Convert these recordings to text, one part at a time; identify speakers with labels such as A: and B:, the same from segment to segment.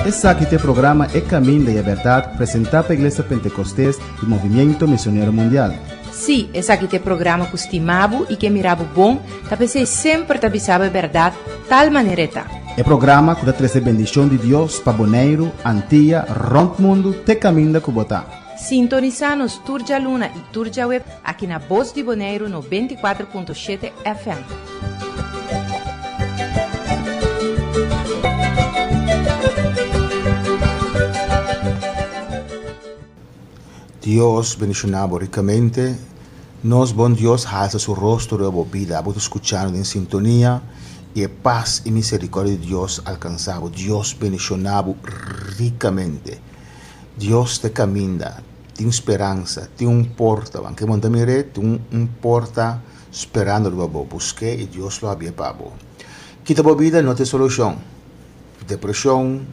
A: Esaki ta e programa E Caminda y e Berdad presenta pa Iglesia Pentecostes y Movimiento Misionero Mundial.
B: Sí, esaki ta e programa ku stima bo i ke mira bo bon, ta p'esei semper ta bisa bo e bèrdat tal manera e ta.
A: E programa ku ta trese bendishon di Dios pa Boneiru, Antia, rònt mundu te kaminda ku bo ta.
B: Sintonisá nos tur djaluna i tur djaweb aki na Bos di Boneiru 94.7 FM.
C: Dios bendiciona bo ricamente. Nos bon Dios halsa su rostro riba bo bida. Bo ta scuchando den sintonia y e paz y misericordia di Dios alcansa bo. Dios bendiciona bo ricamente. Dios ta caminda, tin speransa, tin un porta. Aunke bo no ta mira, tin un porta sperando riba bo. Busque y Dios lo habia pa bo. Kita bo bida no ta e solucion. Depresion,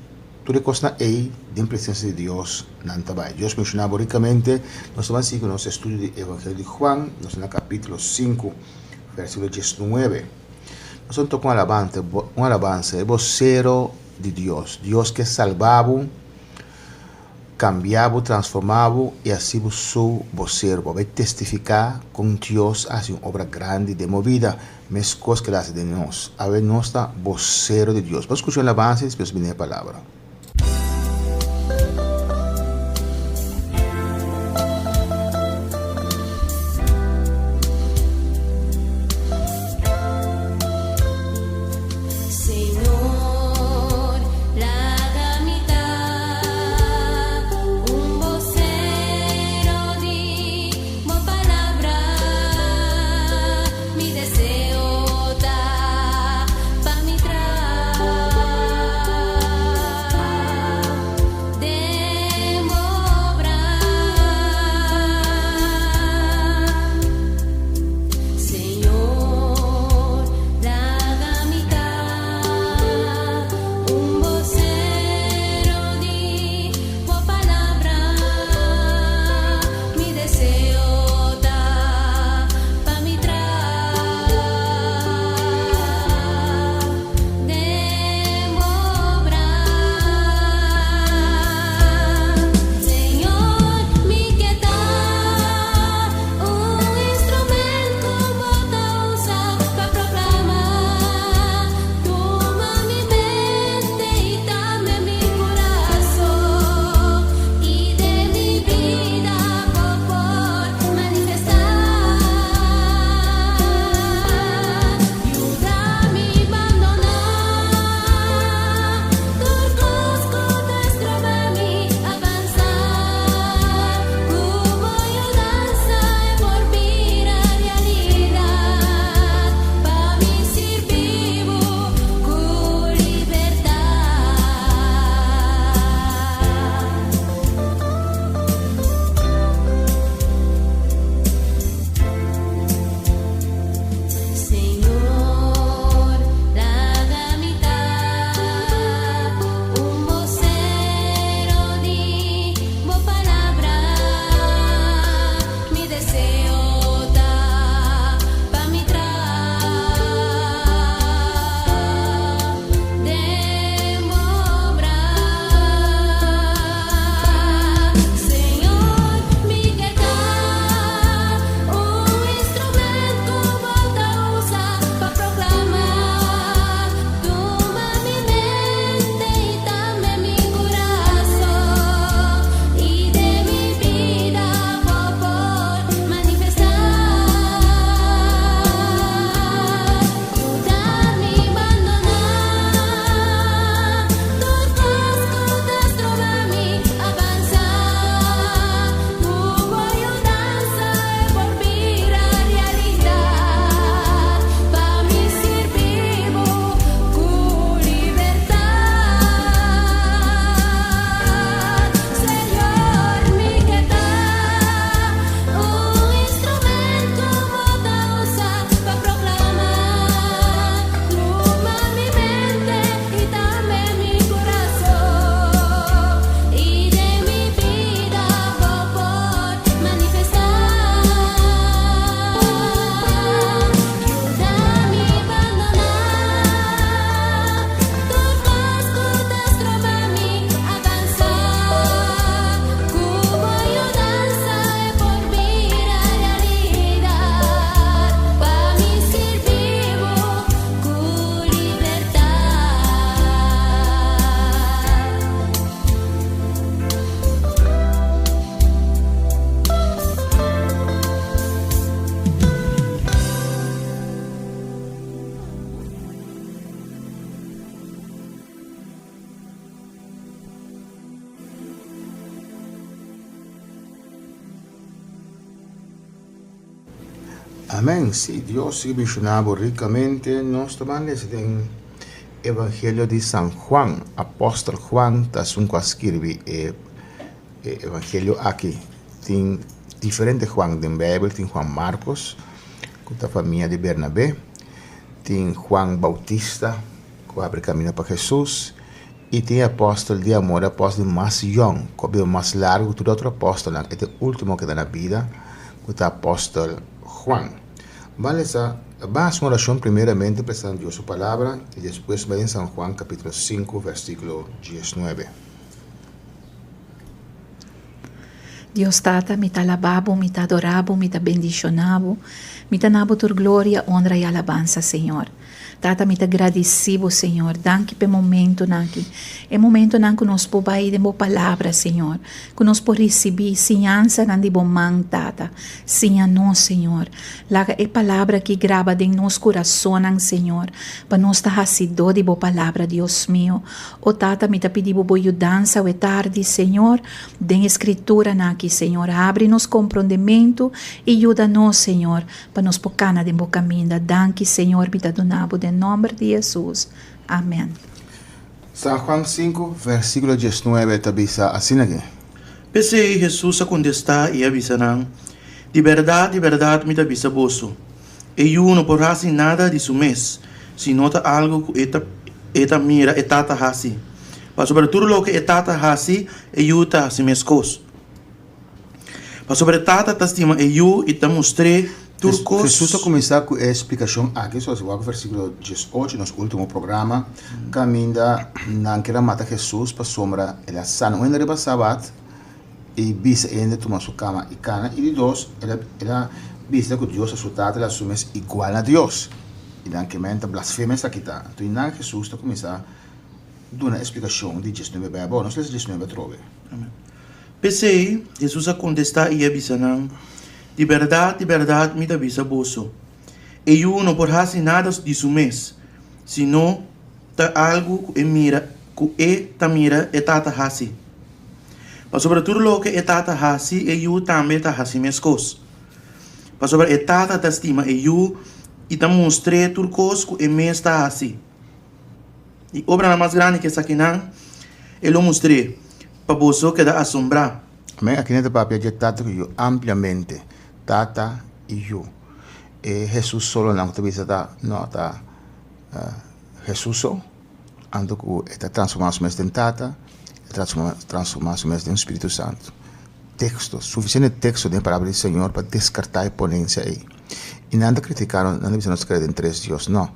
C: tur e cosnan ey den presencia di Dios nan ta bay. Dios menciona bo ricamente. Nos ta ban sigui cu nos estudio di Evangelio di Juan. Nos ta na capitulo 5, versiculo 19. Nos ta toca un alabante, un alabanza, e bocero di Dios. Dios ke salba bo, cambia bo, transforma bo y haci bo su bocero. Bo bay testifica con Dios a haci un obra grandi den bo vida. Meskos ku el hasi den nos. Awe nos ta bosero di Dios. Bo skucha un alabansa i despues bini e palabra.
D: Señor, laga mi ta un bosero di bo palabra. Mi deseo ta pa mi tra.
C: Amèn, sí, Dios sigui benshoná bo rikamente. Nos ta ban lesa den Evangelio di San Juan. Apòstel Juan ta esun ku a skirbi e Evangelio aki. Tin diferente Juan den Beibel, tin Juan Markos, ku ta famia di Bernabé, tin Juan Bautista, ku a habri kaminda pa Hesus, i tin e apòstel di amor, e apòstel di mas yòn, ku a biba mas largu ku tur otro apòstelnan, e ta e último ku ta na bida, ku ta apòstel Juan. Ban lesa, ban hasi un orashon primeramente presentando Dios su palabra i despues bai den San Juan kapítulo sinku versíkulo diesnuebe.
E: Dios Tata, mi ta alabá Bo, mi ta adorá Bo, mi ta bendishoná Bo, mi ta na Bo tur gloria, honra i alabansa, Señor. Tata, mi ta gradisí Bo, Señor. Danki p'e momentonan aki, e momentonan ku nos por bai den Bo Palabra, Señor, ku nos por risibí siñansanan di Bo man, Tata. Siña nos, Señor. Laga e Palabra aki graba den nos kurasonnan, Señor, pa nos ta hasidó di Bo Palabra, Dios mio. O Tata, mi ta pidi Bo Bo yudansa awe tardi, Señor, den e Skrituranan aki, Señor. Habri nos komprondementu i yuda nos, Señor, pa nos por kana den Bo kaminda. Danki, Señor, mi ta duna Bo den nòmber di Hesus. Amèn.
C: San Juan sinku, versíkulo diesnuebe ta bisa asina aki.
F: P'esei Hesus a kontestá i a bisa nan, Di bèrdat, di bèrdat mi ta bisa boso, E yu no por hasi nada di su mes, si no ta algu ku e ta e ta mira e Tata hasi. Pasobra tur loke e Tata hasi, e yu ta hasi meskos. Pasobra e Tata ta stima e yu i ta mustr'é tur kos.
C: Hesus a kuminsá ku e splikashon aki, so wak versíkulo diesocho, nos último programa, kaminda nan ker a mata Hesus pasobra el a sana un hende riba sabat. i bisa e hende tuma su kama i kana, i di dos, el a el a bisa ku Dios ta su Tata, el a asumi es igual na Dios. I nan ke men ta blasfema esaki ta. Anto i nan Hesus ta kuminsá duna e splikashon di diesnuebe bai abou. Nos lesa diesnuebe atrobe.
F: Amen. P'esei, Hesus a kontestá i a bisa nan, Di bèrdat, di bèrdat, mi ta bisa boso, e Yu no por hasi nada di su mes, sino ta algu ku e mira ku e ta mira e Tata hasi. Pasobra tur loke e Tata hasi, e Yu tambe ta hasi meskos. Pasobra e Tata ta stima e Yu i ta mustr'é tur kos ku e mes ta hasi. I obranan mas grandi ku esakinan e lo mustr'é, pa boso keda asombrá.
C: Amén. Aki nan ta papia dje Tata ku Yu ampliamente. Tata i Yu. E Hesus solo nan ku ta bisa ta no ta Hesus so. Anto ku e ta transformá su mes den Tata, e ta transformá su mes den Spiritu Santu. Teksto, sufisiente teksto den e Palabra di Señor pa deskartá e ponensia ei. I nan ta kritiká nos, nan ta bisa nos ta kere den tres Dios. No,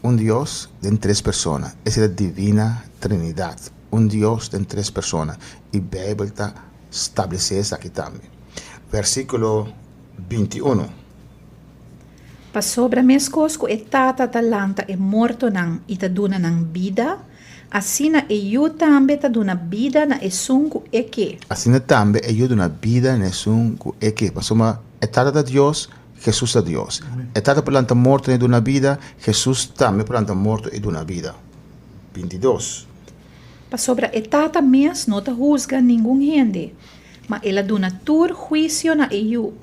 C: un Dios den tres persona. Esei ta Divina Trinidat, un Dios den tres persona. I Beibel ta stablesé esaki tambe. Versíkulo bintiunu.
E: Pasobra meskos ku e Tata ta lanta e mortonan i ta duna nan bida, asina e Yu tambe ta duna bida na esun ku e ke.
C: Asina tambe e Yu duna bida na esun ku e ke. Pasobra e Tata ta Dios, Hesus ta Dios. E Tata por lanta mortonan i duna bida, Hesus tambe por lanta morto i duna bida. Bintidos.
E: Pasobra e Tata mes no ta husga ningun hende, ma el a duna tur huisio na e Yu.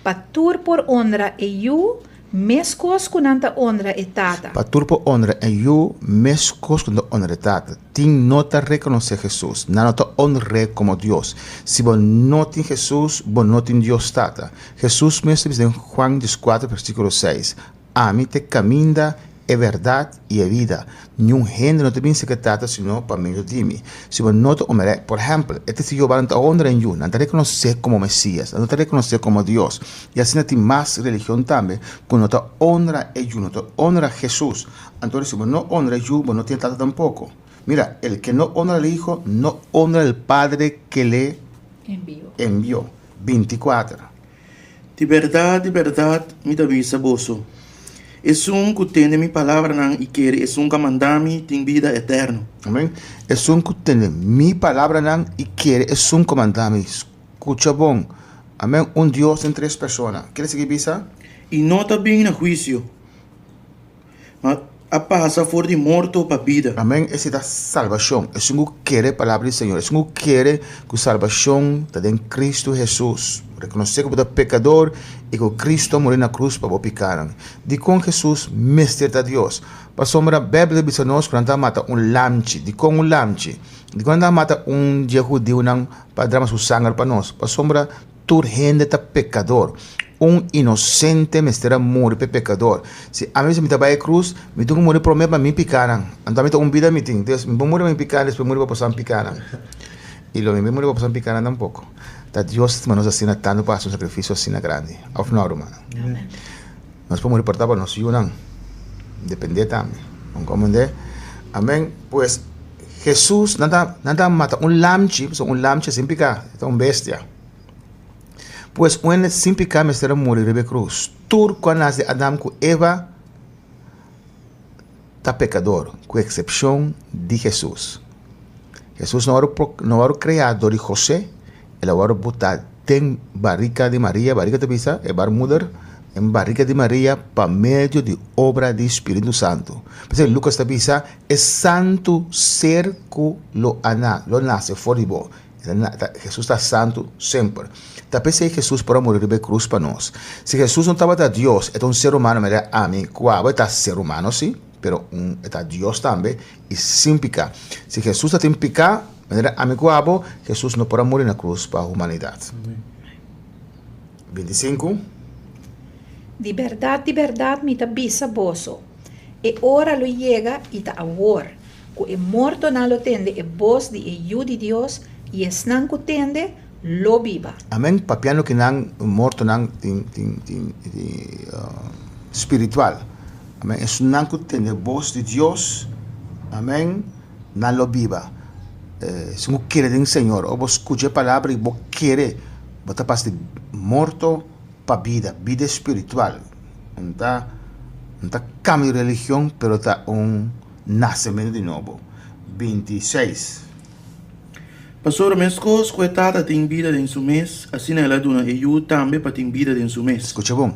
E: Pa tur por honra e Yu meskos ku nan ta honra e Tata.
C: Pa tur por honra e Yu meskos ku nan ta honra e Tata. Tin no ta rekonosé Hesus. Nan no ta honr'é komo Dios. Si bo no tin Hesus, bo no tin Dios Tata. Hesus mes ta bisa den Juan dieskuater versíkulo seis, Ami ta e kaminda, e bèrdat i e bida. Niun hende no ta bin serka e Tata sino pa medio di mi. Si bo no ta omer'é, por ehèmpel, e testigu Jehová nan ta honra e Yu, nan ta rekonos'é komo Mesías, nan no ta rekonos'é komo Dios. I asina tin mas religion tambe ku no ta honra e Yu, no ta honra Hesus. Anto si bo no honra e Yu, bo no tin e Tata tampoko. Mira, el ke no honra al Hijo, no honra al Padre ke le envió. Bintikuater.
F: Di bèrdat, di bèrdat, mi ta bisa boso, Esun ku tende mi palabranan i kere esun ku a manda mi tin bida eterno.
C: Amen. Esun ku tende mi palabranan i kere esun ku a manda mi. Skucha bon. Amen. Un Dios den tres persona. Kere sigui bisa?
F: I no ta bin na huisio, ma. A pasa for di morto pa bida.
C: Amèn, esei ta salbashon. Esun ku kere palabra di Señor, esun ku kere ku salbashon ta den Kristu Hesus, rekonosé ku bo ta pekador i ku Kristu a muri na krus pa bo pikanan. Dikon Hesus mester ta Dios? Pasobra Beibel ta bisa nos ku nan ta mata un lamchi. Dikon un lamchi? Dikon nan ta mata un di e hudiunan pa drama su sanger pa nos? Pasobra Tur hende ta pekador. Un inosente mester a muri pa e pekador. Si ami bisa mi ta bai e krus, mi tin ku muri promé pa mi pikanan. Anto ami ta un bida mi tin. Entonces, mi por muri pa mi pikanan, despues muri pa boso pikanan. I lo mi por muri pa boso pikanan tampoko. Ta Dios stima nos asina tantu pa hasi un sakrifisio asina grandi. Òf no, rumannan? Nos por muri por ta pa nos yunan. Dependé tambe. Bo komprendé? Amen. Pues, Hesus, nan ta, nan ta mata un lamchi, pasobra un lamchi sin piká, e ta un bestia. Pues un hende sin piká mester a muri riba e krus. Tur ku a nase di Adam ku Eva ta pekador, ku eksepshon di Hesus. Hesus no wòrdu no wòrdu kreá dor di José, el a wòrdu botá den barika di Maria, barika ta bisa e barmoeder, den barika di Maria pa medio di obra di Spiritu Santu. P'esei Lukas ta bisa e santu ser ku lo a na lo nase for di bo. Hesus ta santu semper. Ta p'esei Hesus por a muri riba e krus pa nos. Si Hesus no tabata Dios, e ta un ser humano manera ami ku abo. E ta ser humano si, pero un e ta Dios tambe i sin piká. Si Hesus ta tin piká manera ami ku abo, Hesus no por a muri na krus pa humanidat. 25.
E: Di bèrdat, di bèrdat mi ta bisa boso, e ora lo yega i ta awor, Ku e mortonan lo tende e bos di e Yu di Dios, i esnan ku tende lo biba.
C: Amen, papiando ki nan mortonan tin tin tin spiritual. Amen, esunnan ku tende bos di Dios, amen, nan lo biba. Esun ku kere den Señor, ora bo skucha e palabra i bo kere, bo ta pasa di morto pa bida, bida spiritual. No ta no ta kambio di religion, pero ta un. Nasementu di nobo. 26.
F: Pasobra meskos ku e Tata tin bida den su mes, asina el a duna e Yu tambe pa tin bida den su mes.
C: Skucha bon,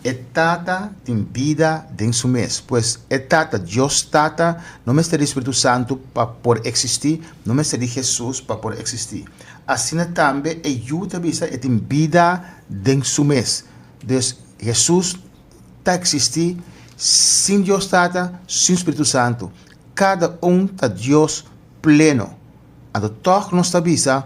C: e Tata tin bida den su mes. Pues, e Tata, Dios Tata, no mester di Spiritu Santu pa por eksistí, no mester di Hesus pa por eksistí. Asina tambe e Yu ta bisa e tin bida den su mes. Dus, Hesus ta eksistí sin Dios Tata, sin Spiritu Santu. Kada un ta Dios pleno. Anto tòg nos ta bisa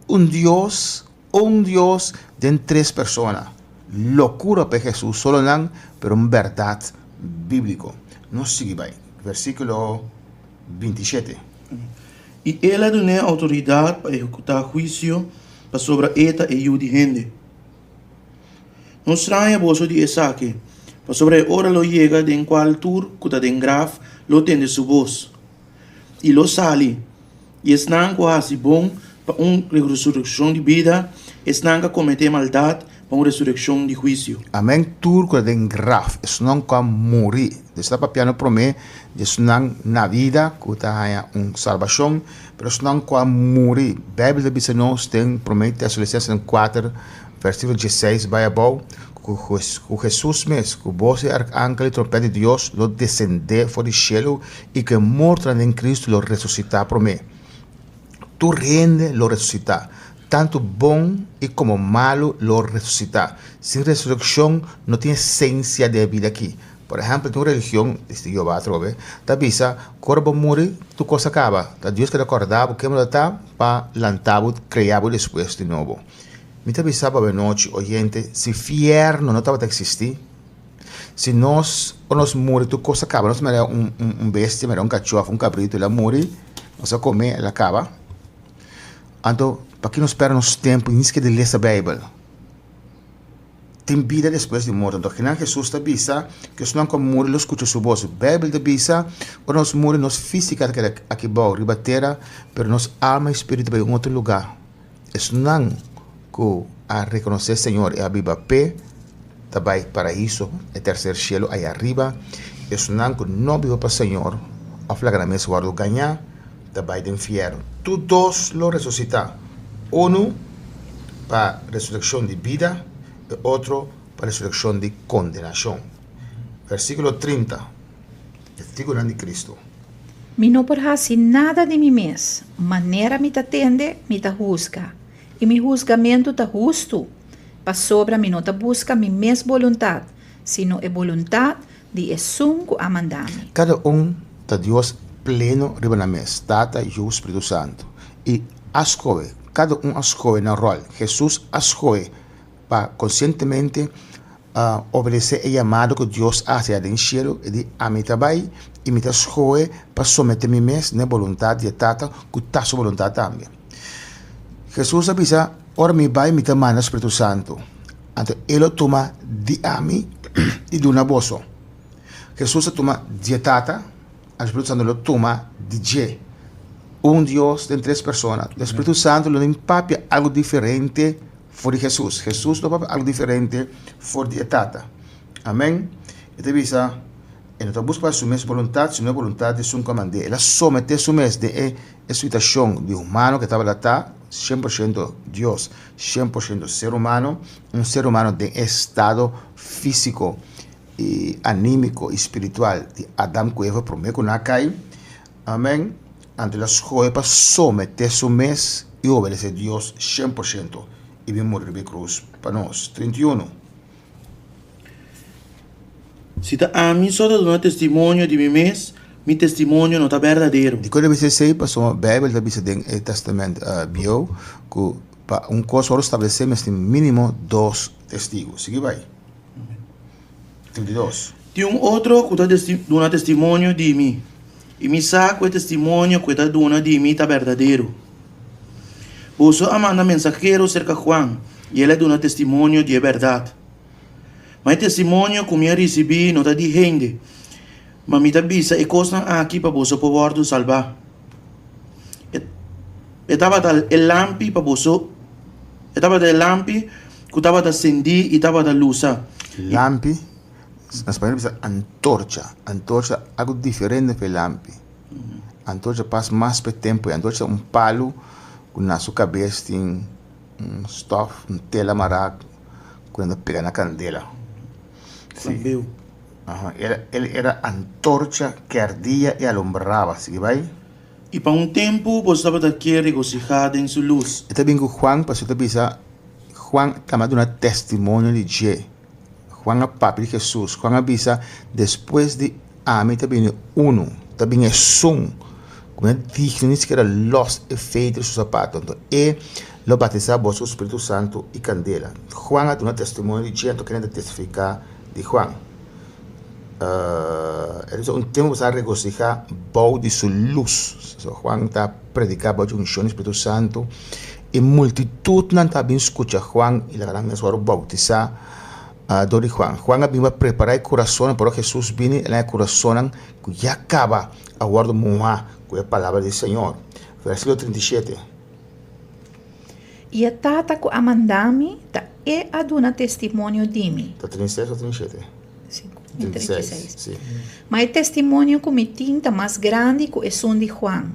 C: un Dios, un Dios den tres persona. Lokura pa e Hesus solo nan, pero un bèrdat bíbliko. Nos sigui bai. Versíkulo 27.
F: I el a dun'é outoridat pa ehekutá huisio, pasobra e ta e Yu di hende. No straña boso di esaki, pasobra e ora lo yega den cual tur cu ta den graf lo tende su bos, i lo sali, i esnan cu a haci bon pa un resureccion di bida, esnan cu a comete maldad pa un resureccion di huicio.
C: Amen, tur cu ta den graf, esnan cu a muri, Dios ta papiando prome di esnan na bida cu ta haña un salbacion, pero esnan cu a muri, Bijbel ta bisa nos den prome Tesalonicensenan 4 versiculo 16 bai abou, cu Jesus mes, cu bos di arcangel y trompet di Dios lo descende for di cielo y cu e mortonan den Cristo lo resucita prome. Tur hende lo resucita, tanto bon y como malo lo resucita. Sin resureccion no tin esencia di e bida aki. Por ehempel, tin un religion, di Jehová atrobe, ta bisa, ku ora bo muri, tur kos a kaba. Ta Dios keda kòrda bo ken bo ta ta pa lanta bo, krea bo despues di nobo. Mi ta bisa bo awenochi, oyente, si fièrnu no tabata eksistí, si nos, ora nos muri tur kos a kaba, nos mira un un bestia, mira un kachó òf un kabritu, el a muri, nos a kom'é, el a kaba. Anto, pakiko nos pèrdè nos tempu i ni sikiera di lesa Beibel? Tin bida despues di morto. Anto kinan Hesus ta bisa ku esnan ku a muri lo skucha su bos. Beibel ta bisa, ora nos muri nos físika ta keda aki bou riba tera, pero nos alma i spiritu ta bai un otro lugá. Esnan ku a rekonosé Señor i a biba p'e ta bai paraiso, e terser shelu aya riba. Esnan ku no biba pa Señor òf laga nan mes wòrdu gañá ta bai den fièrnu. Tur dos lo resusitá, unu pa resurekshon di bida, e otro pa resurekshon di kondenashon. Versíkulo 30. Testigunan di Kristu.
E: Mi no por hasi nada di mi mes, manera mi ta tende, mi ta husga, i mi husgamentu ta hustu, pasobra mi no ta buska mi mes boluntat, sino e boluntat di esun ku a manda mi.
C: Kada un ta Dios pleno riba nan mes, Tata, Yu, Spiritu Santu. I a skohe, kada un a skohe nan ròl. Hesus a skohe pa konsientemente obedesé e yamado ku Dios a hasi den shelu, e di, Ami ta bai i mi ta skohe pa someté mi mes na e boluntat di e Tata, ku ta su boluntat tambe. Hesus a bisa, Ora mi bai mi ta manda Spiritu Santu, anto e lo tuma di ami i duna boso. Hesus a tuma di e Tata, anto Spiritu Santu lo tuma di dje. Un Dios den tres persona. E Spiritu Santu lo no papia algu diferente for di Hesus. Hesus lo papia algu diferente for di e Tata. Amen. E ta bisa, e no ta buska su mes boluntat, sino e boluntat di esun ku a mand'é. El a someté su mes den e E situashon di humano ke tabata ta 100% Dios, 100% ser humano, un ser humano den e estado físiko i anímiko i spiritual di Adam ku Eva promé ku nan a kai. Amèn. Anto el a skohe pa someté su mes i obedesé Dios 100% i bin muri riba e krus pa nos. 31.
F: Si ta ami so ta duna testimonio di mi mes, mi testimonio no ta berdadero.
C: Dikon ta bisa esei? Pasobra Beibel ta bisa den e Tèstamènt Bieu ku pa un kos wòrdu stablesé mester tin mínimo dos testigu. Sigui bai. 32.
F: Tin un otro ku ta duna testimonio di mi, i mi sa ku e testimonio ku e ta duna di mi ta berdadero. Boso a manda mensahero serka Juan, i el a duna testimonio di e bèrdat. Ma e testimonio ku mi a risibí no ta di hende, ma mi ta bisa e kosnan aki pa boso por wòrdu salbá. E tabata e lampi pa boso, e tabata e lampi ku tabata sendí i tabata lusa.
C: Lampi, na spañol bisa antorcha. Antorcha ta algu diferente ku e lampi. Antorcha pas mas pa e tempu ei. Antorcha ta un palu ku na su kabes tin un stof, un tela mará ku nan ta pega na kandela.
F: Flambeu.
C: Aha, el era antorcha ke ardia i alumbraba. Sigui bai.
F: I pa un tempu boso tabata ke regosihá den su lus.
C: E ta bin ku Juan pasobra e ta bisa, Juan tambe a duna testimonio di dje. Juan a papia di Hesus. Juan a bisa, Despues di ami ta bini unu, ta bini esun ku no ta digno ni sikiera lòs e feita di su sapato. Anto e lo batisá boso ku spiritu santu i kandela. Juan a duna testimonio di dje, anto kende ta testifiká di Juan? E bisa, Un tempu boso a regosihá bou di su lus. So, Juan ta prediká bou di unshon di spiritu santu. E multitutnan ta bin skucha Juan i laga nan mes wòrdu boutisá dor di Juan. Juan a bin pa prepará e kurasonnan, pero Hesus bini el haña kurasonnan ku ya kaba a wòrdu muhá ku e palabra di Señor. Versíkulo 37.
E: I e Tata ku a manda mi, ta E a duna testimonio di mi.
C: Ta 36 o 37?
E: 36. Si. Ma e testimonio ku mi tin ta mas grandi ku esun di Juan.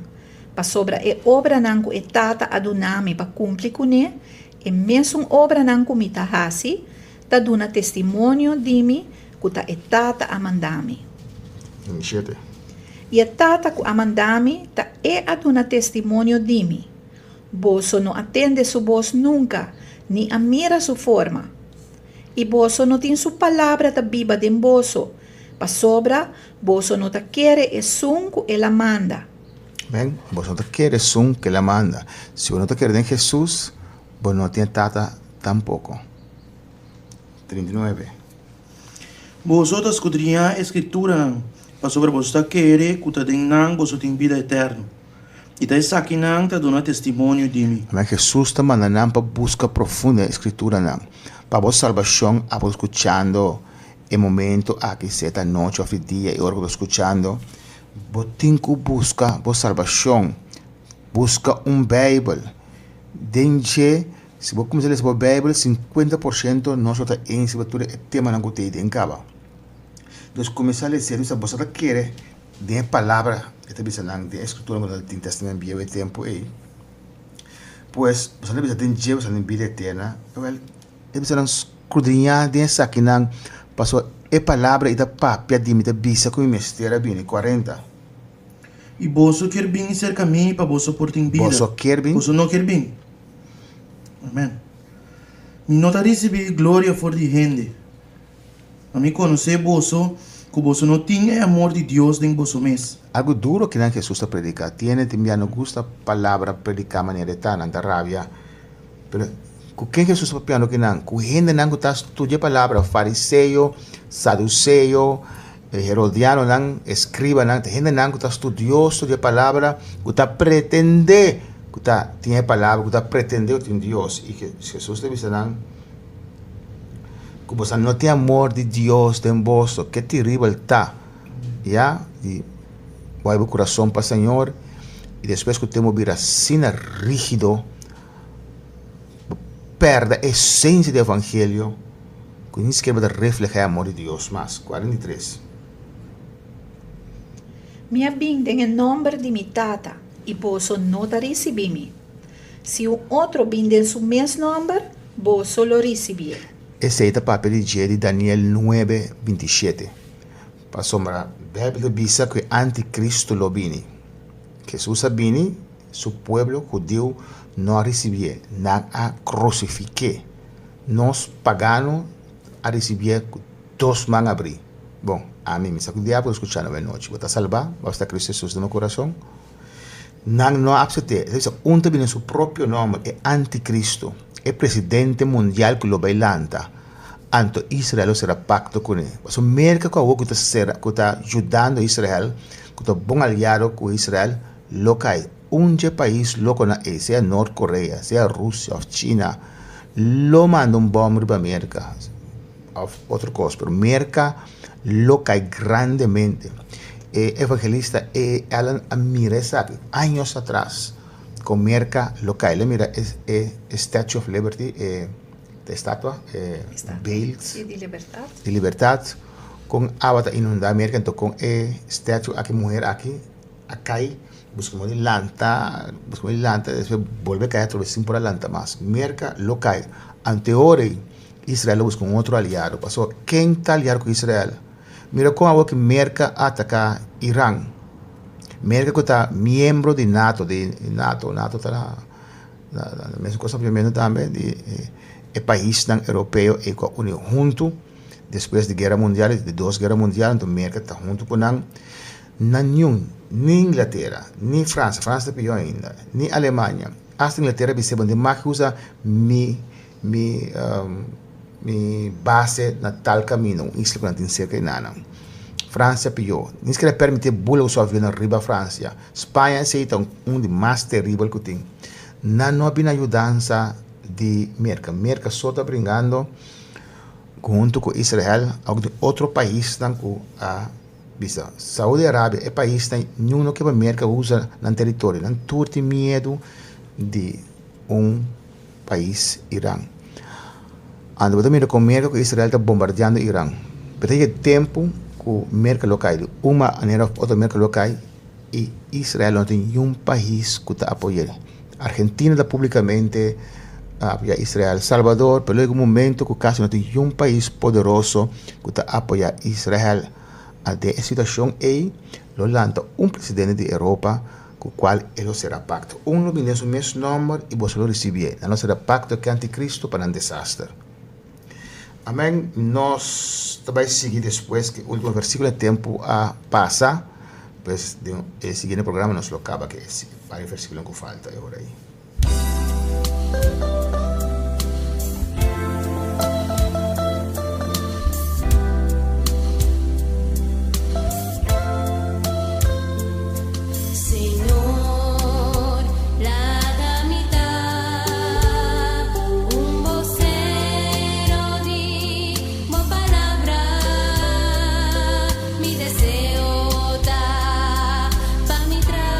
E: Pasobra e obranan ku e Tata a duna mi pa kumpli kuné, e mesun obranan ku mi ta hasi, ta duna testimonio di mi ku ta e Tata a manda mi.
C: 27.
E: I e Tata ku a manda mi, ta E a duna testimonio di mi. Boso no a tende su bos nunka, ni a mira su forma. I boso no tin su palabra ta biba den boso, pasobra boso no ta kere esun ku el a manda.
C: Amén. Boso no ta kere esun ku el a manda. Si bo no ta kere den Hesus, bo no tin e Tata tampoko. 39.
F: Boso ta skudriñá e Skrituranan, pasobra boso ta kere ku ta den nan boso tin bida eterno. I ta esakinan ta duna testimonio di mi.
C: Amén. Hesus ta manda nan pa buska profundo den e Skrituranan. Pa bo salbashon abo ta skuchando e momento aki, sea ta nochi òf di dia, e ora ku bo ta skuchando, Bo tin ku buska bo salbashon. Buska un Beibel. Den dje, si bo kuminsá lesa bo Beibel, 50% nos lo ta eens riba tur e temanan ku ta den kaba. Dus kuminsá lesa e. Bo sa ta kere den e palabra e ta bisa nan den e skritura ku nan tin Tèstamènt Bieu e tempu ei. Pues, bo sa ta bisa den dje bo sa tin bida eterna. Awèl, e bisa nan skrudiñá den esakinan pasobra. E palabra ei ta papia di mi ta bisa ku mi mester a bini. 40.
F: I boso kier bini serka mi pa boso por tin bida.
C: Boso kier bin?
F: Boso no kier bin. Amen. Mi no ta risibí gloria for di hende. Ma mi konosé boso ku boso no tin e amor di Dios den boso mes.
C: Algu duro kinan Hesus ta prediká. Tiene tin bia no gusta palabra prediká manera e ta, nan ta rabia. Pero ku ken Hesus ta papiando kinan? Ku hendenan ku ta studia e palabra, fariseo, saduseo, herodianonan, eskribanan, ta hendenan ku ta studioso di e palabra, ku ta pretendé ku ta tin e palabra, ku ta pretendé ku tin Dios. I Hesus ta bisa nan, Ku boso no tin amor di Dios den boso, ke teribel ta, ya, di wak bo kurason pa Señor i despues ku tempu bira asina rigido, bo pèrdè esensia di evangelio ku ni sikiera bo ta reflehá e amor di Dios mas. 43.
E: Mi a bin den e nòmber di mi Tata, i boso no ta risibí mi. Si un otro bin den su mes nòmber, boso lo risibié.
C: Esei ta papia di dje di Daniel nuebe, 27. Pasobra Beibel ta bisa ku e antikristu lo bini. Hesus a bini, su pueblo hudiu no a risibié, nan a krusifik'é. Nos pagano a risibié ku dos man abrí. Bon, ami, mi sa ku diabel ta skucha awe nochi. Bo ta salbá? Bo ta Kristu Hesus den bo kurason? Nan no a aksept'é. E ta bisa, Un ta bini den su propio nòmber, e antikristu, e presidente mundial ku lo bai lanta. Anto Israel lo sera pakto kuné. Pasobra Merka ku awor ku ta sera, ku ta yudando Israel, ku ta bon aliado ku Israel, lo kai. Un dje pais lokonan ei, sea Nort Korea, sea Rusia òf China, lo manda un bòm riba Merka òf otro kos. Pero Merka lo kai grandemente. E evangelista E. Allen a mira esaki años atras con Merca lo kai. El a mira e e Statue of Liberty, e estatua, e beeld
E: di libertad.
C: Di libertad con awa ta inunda Merca, enton con e statue aki, muher aki a kai, busca modo di lanta, busca modo di lanta, despues bolbe kai atrobe sin por a lanta mas. Merca lo kai. Anteor ei Israel lo busca un otro aliado, pasobra ken ta aliado cu Israel? Mira kon awor ki Merka a ataka Iran. Merka ku ta miembro di nato, di nato, nato ta na na mesun kos papiamentu tambe di e paisnan europeo ei ku a uni huntu despues di guera mundial, di dos guera mundial, anto Merka ta huntu ku nan. Nan niun, ni Inglatera, ni Fransia, Fransia ta pió ainda, ni Alemania, asta Inglatera bisa bo den mag usa mi Mi mi base na tal camino, un isla cu nan tin cerca di nanan. Francia pió. Ni sikiera permiti bula cu su avionnan riba Francia. Spaña esey ta un di mas teribel cu tin. Nan no a bini ayudansa di Merca. Merca so ta bringando hunto cu Israel aunke tin otro paisnan cu a bisa. Saudi Arabia e paisnan niun no ke pa Merca usa nan teritorio. Nan tur tin miedu di un pais Iran. Anto bo ta mira kon Merka ku Israel ta bombardeando Iran. Pero ta yega tempu ku Merka lo kai di un manera òf otro Merka lo kai i Israel lo no tin niun pais ku ta apoy'é. Argentina ta publikamente a apoyá Israel, Salvador, pero lo yega un momento ku kasi no tin niun pais poderoso ku ta apoyá Israel. Ante e situashon ei lo lanta un presidente di Europa ku kual e lo sera pakto. Un lo bini den su mes nòmber i boso lo risibié. Nan lo sera pakto ku e antikristu pa nan desaster. Amèn. Nos ta bai sigui despues ku e último versíkulo. E tempu a pasa. Pues den e siguiente programa nos lo kaba ku e varios versíkulonan ku falta e ora ei.
D: Señor, laga mi ta un bosero di bo palabra. Mi deseo ta pa mi tra.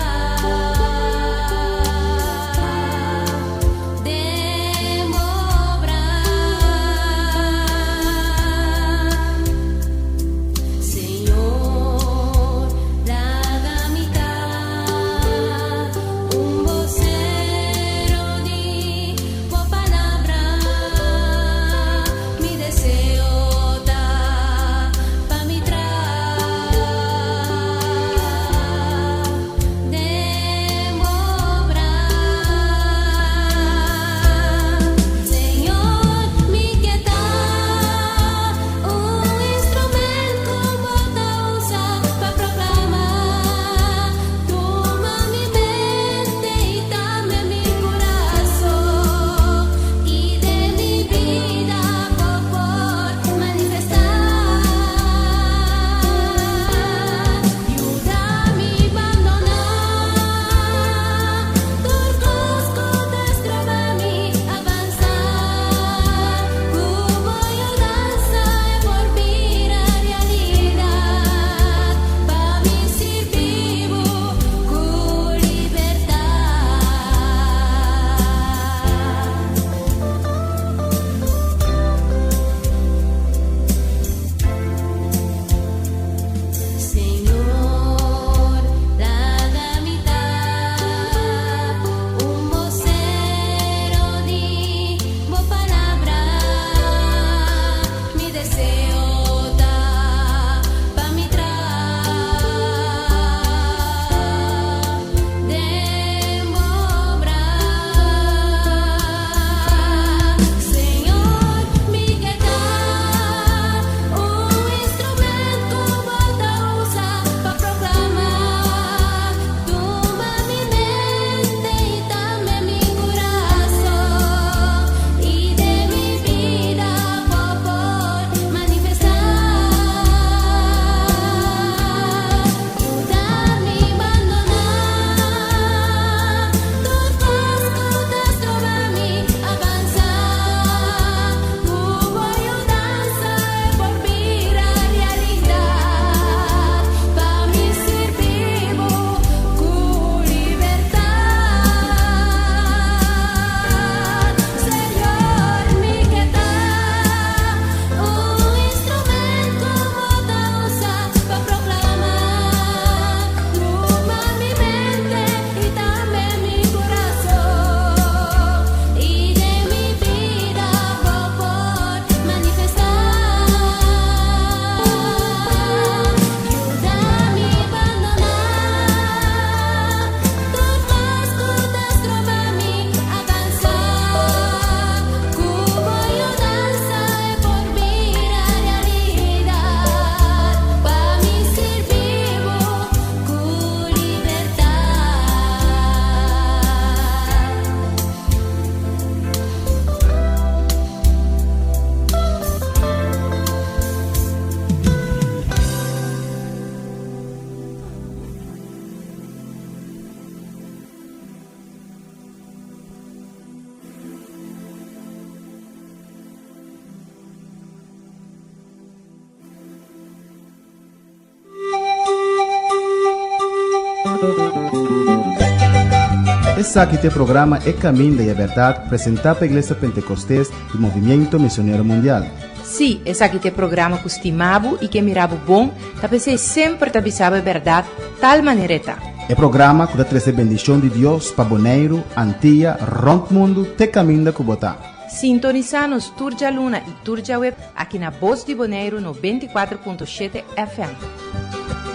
A: Esaki ta e programa E Caminda y e Berdad presenta pa Iglesia Pentecostes y Movimiento Misionero Mundial.
B: Sí, esaki ta e programa ku stima bo i ke mira bo bon, ta p'esei semper ta bisa bo e bèrdat tal manera e ta.
A: E programa ku ta trese bendishon di Dios pa Boneiru, Antia, rònt mundu te kaminda ku bo ta.
B: Sintonisá nos tur djaluna i tur djaweb aki na Bos di Boneiru 94.7 FM.